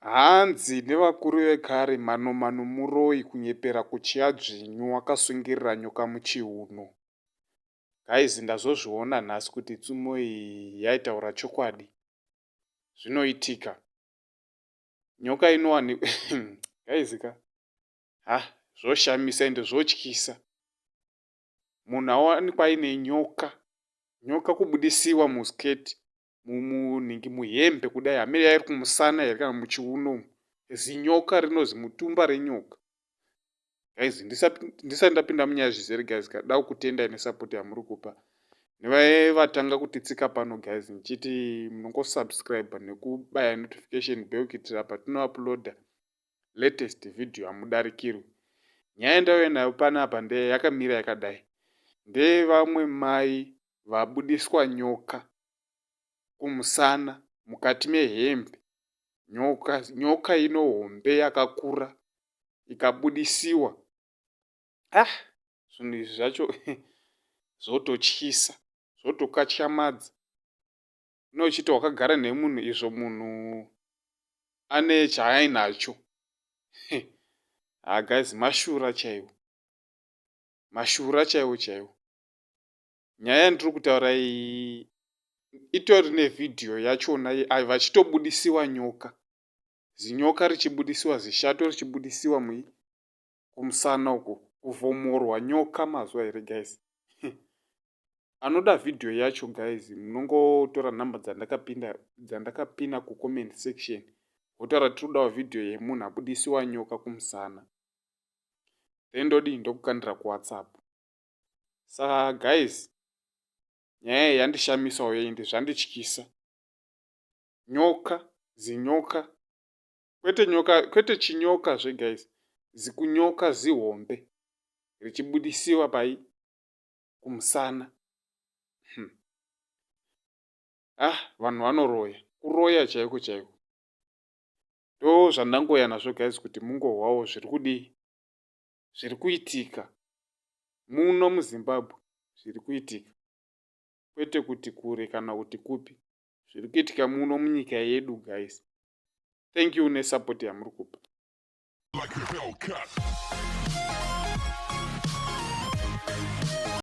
Hanzi nevakuru vekare manomano muroyi kunyepera kutya dzvinyu wakasungirira nyoka muchiuno. Guys ndazozviona nhasi kuti tsumo iyi yaitaura chokwadi. Zvinoitika. Nyoka inowanikwa guys ka. Ha zvoshamisa ende zvotyisa. Munhu awanikwa aine nyoka. Nyoka kubudisiwa muskirt munhingi muhembe kudai hamene yairi kumusana here kana muchiuno umu zinyoka rinozi mutumba renyoka guys ndisati ndapinda munyaya zvizere guys kada kukutendai nesapoti yamuri kupa nevaye vatanga kutitsika pano guys ndichiti munongosubscribe nekubaya notification bell kuitira patinouploada latest video hamudarikirwi nyaya yandauya nayo panapa ndeye yakamira yakadai ndeyevamwe mai vabudiswa nyoka kumusana mukati mehembe nyoka nyoka ino hombe yakakura ikabudisiwa ah zvinhu izvi zvacho zvototyisa zvotokatyamadza unochiti wakagara nemunhu izvo munhu ane chaainacho ha guys mashura chaiwo mashura chaiwo chaiwo Nyaya yandiri kutaura iyi itori nevhidhiyo yachona vachitobudisiwa nyoka. Zinyoka richibudisiwa zishato richibudisiwa mui kumusana uko kuvhomorwa nyoka mazuva here guys. Anoda vhidhiyo yacho guys munongotora nhamba dzandakapinda dzandakapina kucomment section wotaura tiri kudawo vhidhiyo yemunhu abudisiwa nyoka kumusana. Then ndodii ndokukandira kuWhatsApp. Saka guys nyaya iyi yandishamisawo ende zvandityisa. Nyoka, zinyoka, kwete nyoka, kwete chinyoka zve guys, zikunyoka zihombe richibudisiwa pai kumusana. Hmm. Ah, vanhu vanoroya, kuroya chaiko chaiko. Ndo zvandangoya nazvo guys kuti mungohwawo zviri kudii zviri kuitika muno muZimbabwe zviri kuitika kwete kuti kure kana kuti kupi zviri kuitika muno munyika yedu guys thank you nesupport yamuri kupa Like a Hellcat.